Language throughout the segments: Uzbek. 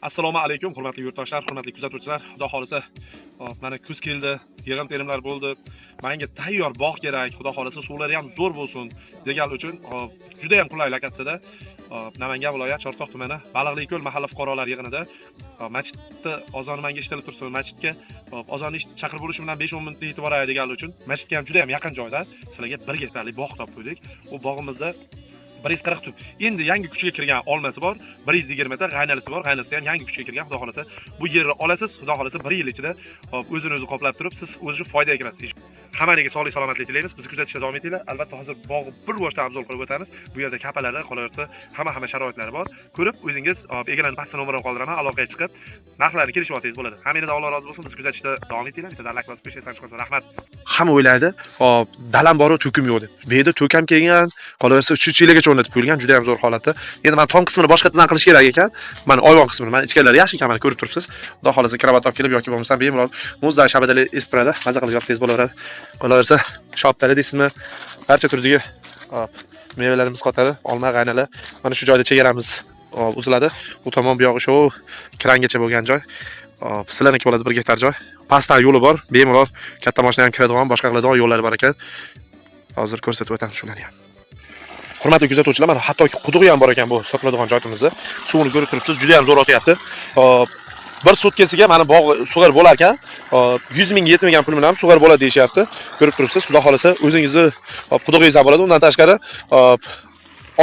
Assalomu alaykum, hurmatli yurtdoshlar, hurmatli kuzatuvchilar. Xudo xolisa, hop, mana kuz keldi, yig'im terimlar bo'ldi. Menga tayyor bog' kerak, xudo xolisa suvlari ham zo'r bo'lsin degan uchun, hop, juda ham qulay lokatsiyada, hop, Namangan viloyat Chortoq tumani Baliqli ko'l mahalla fuqarolar yig'inida, hop, masjidni ozoni menga eshitilib tursin, masjidga, hop, ozonni chaqirib bo'lishi bilan 5-10 minutda yetib boray degan uchun masjidga ham juda ham yaqin joyda sizlarga 1 gektarlik bog' topib qo'ydik. U bog'imizda 140 tup. Endi yangi kuchga kirgan olmasi bor, 120 ta g'aynalisi bor. G'aynalisi ham yangi kuchga kirgan, xudo xolasa. Bu yerni olasiz, xudo xolasa 1 yil ichida, hop, o'zini o'zi qoplab turib, siz o'zi foydaga kirasiz. Hammaga sog'lik salomatlik tilaymiz. Bizni kuzatishda davom etinglar. Albatta hozir bog'ni bir boshdan обзор qilib o'tamiz. Bu yerda kapalari, qolaversa, hamma sharoitlari bor. Ko'rib o'zingiz, hop, egalarni pastda nomerini qoldiraman, aloqaga chiqib, narxlarni kelishib olsangiz bo'ladi. Hammangizdan Alloh rozi bo'lsin. Bizni kuzatishda davom etinglar. Bitta like bosib qo'yishingiz chiqsa, rahmat. Hamma o'ylaydi, hop, dalam boru to'kim yo'q deb. Bu yerda to'kam kelgan, qolaversa 3 yilgacha o'rnatib qo'yilgan, juda ham zo'r holatda. Endi mana tom qismini boshqatdan qilish kerak ekan. Mana oyvon qismini, mana ichkarilari yaxshi ekan, mana ko'rib turibsiz. Xudo xolasa kravat olib kelib yoki bo'lmasam bemalol muzdan shabadali esib turadi. Maza qilib yotsangiz bo'laveradi. Qolaversa shoptali deysizmi? Barcha turdagi, hop, mevalarimiz qatori olma, g'aynalar. Mana shu joyda chegaramiz, hop, uziladi. U tomon bu yog'i shu krangacha bo'lgan joy. Hop, sizlarniki bo'ladi 1 gektar joy. Pastdan yo'li bor, bemalol katta mashina ham kiradigan, boshqa qiladigan yo'llari bor ekan. Hozir ko'rsatib o'tamiz shularni ham. Hurmatli kuzatuvchilar, mana hattoki qudug'i ham bor ekan bu sotiladigan joyimizda. Suvini ko'rib turibsiz, juda ham zo'r otyapti. Hop, bir sutkasiga mana bog' sug'ar bo'lar ekan. Hop, 100 mingga yetmagan pul bilan ham sug'ar bo'ladi deyishyapti. Ko'rib turibsiz, xudo xolasa o'zingizni, hop, qudug'ingiz ham bo'ladi. Undan tashqari, hop,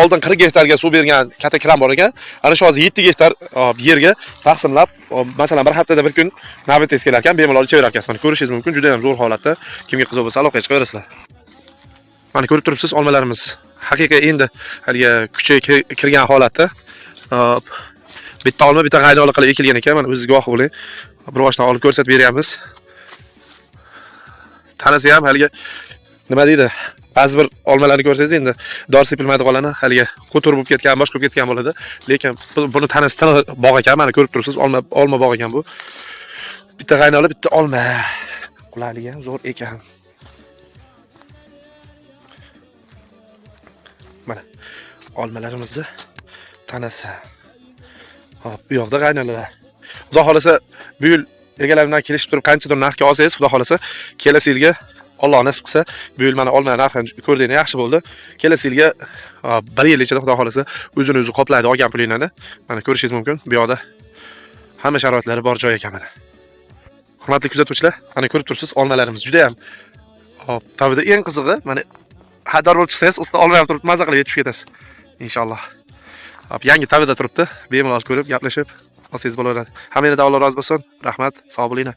oldin 40 gektarga suv bergan katta kran bor ekan. Ana shu hozir 7 gektar, hop, yerga taqsimlab, hop, masalan, bir haftada bir kun navbat tez kelar ekan, bemalol ichaverar ekansiz. Mana ko'rishingiz mumkin, juda ham zo'r holatda. Kimga qiziq bo'lsa aloqaga chiqaverasizlar. Mana ko'rib turibsiz, olmalarimiz haqiqiy endi haligi kuchga kirgan holatda. Hop, bitta olma, bitta g'aynola qilib ekilgan ekan. Mana o'zingiz guvohi bo'ling. Bir boshdan olib ko'rsatib beryapmiz. Tanasi ham haligi nima deydi? Ba'zi bir olmalarni ko'rsangiz endi dori sepilmaydiganlarni haligi qo'tur bo'lib ketgan, boshqa bo'lib ketgan bo'ladi. Lekin buni tanasi tiniq bog' ekan. Mana ko'rib turibsiz, olma bog' ekan bu. Bitta g'aynola, bitta olma. Qulayligi ham zo'r ekan. Mana olmalarimizni tanasi. Hop, bu yoqda g'aynolalar. Xudo xolasa bu yil egalari bilan kelishib turib qanchadir narxga olsangiz, xudo xolasa kelasi yilga Alloh nasib qilsa, bu yil mana olma narxini ko'rdinglar, yaxshi bo'ldi. Kelasi yilga, hop, bir yil ichida xudo xolasa o'zini o'zi qoplaydi olgan pulinglarni. Mana ko'rishingiz mumkin, bu yoqda hamma sharoitlari bor joy ekan mana. Hurmatli kuzatuvchilar, mana ko'rib turibsiz, olmalarimiz juda ham, hop, tabida eng qizig'i, mana haydor bo'lib chiqsangiz, ustida olma ham turibdi, maza qilib yetib ketasiz. Inshaalloh. Hop, yangi tabida turibdi. Bemalol ko'rib, gaplashib olsangiz bo'laveradi. Hammangizdan Alloh rozi bo'lsin. Rahmat, sog' bo'linglar.